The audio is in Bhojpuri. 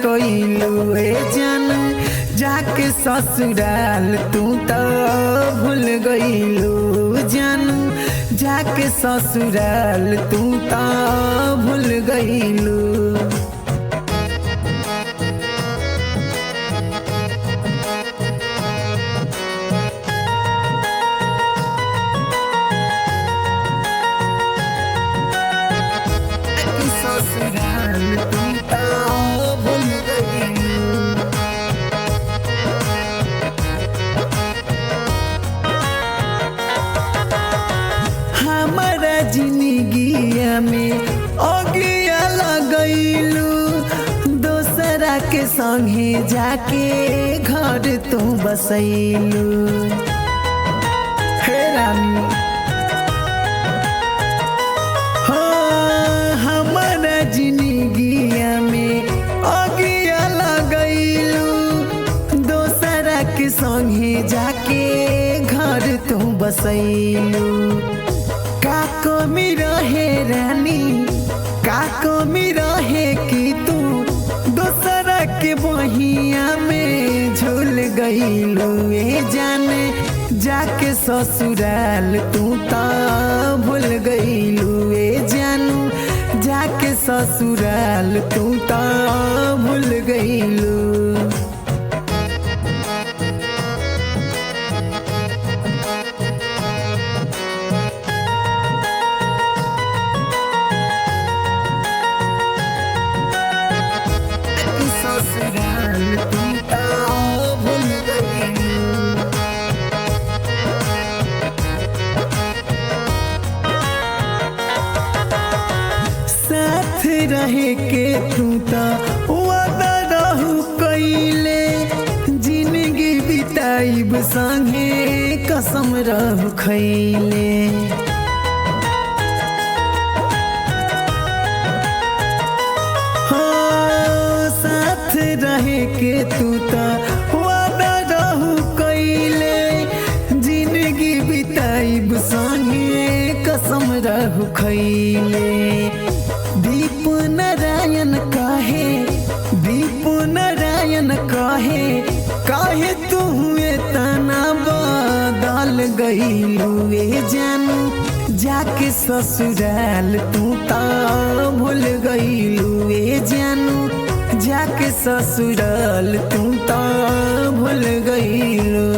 कइलू ए जान, जाके ससुराल तू तो भूल गइलू जान, जाके ससुराल तू तो भूल गइलू। ससुराल तू तो भूल गइलू। हमारा जिंदगिया में अगिया लगैलू, दोसरा के संगे जाके घर तू बसैलू। हे रानी हो, हमारा जिंदगिया में अगिया लगैलू, दोसरा के संगे जाके घर तू बसैलू। का कमी रहे रानी, का कमी रहे कि तू दोसरा के बहिया में झूल गइलू ए जाने, जाके ससुराल तू तो भूल गइलू ए जानू, जाके ससुराल तू तो भूल गइलू। ससुराल तू तो भूल गइलू। साथ रहे के तू तो वादा रहू कइले, जिंदगी बिताइब संगे कसम रहू खैले। हो साथ रहे के तू तो वादा रहू कइले, जिंदगी बिताइब संगे कसम रहू खैले। दीप नारायण काहे, दीप नारायण काहे, काहे तू तना बदल गइलू ए जानू, जाके ससुराल तू तो भूल गइलू ए जानू, जाके ससुराल तू तो भूल गइलू।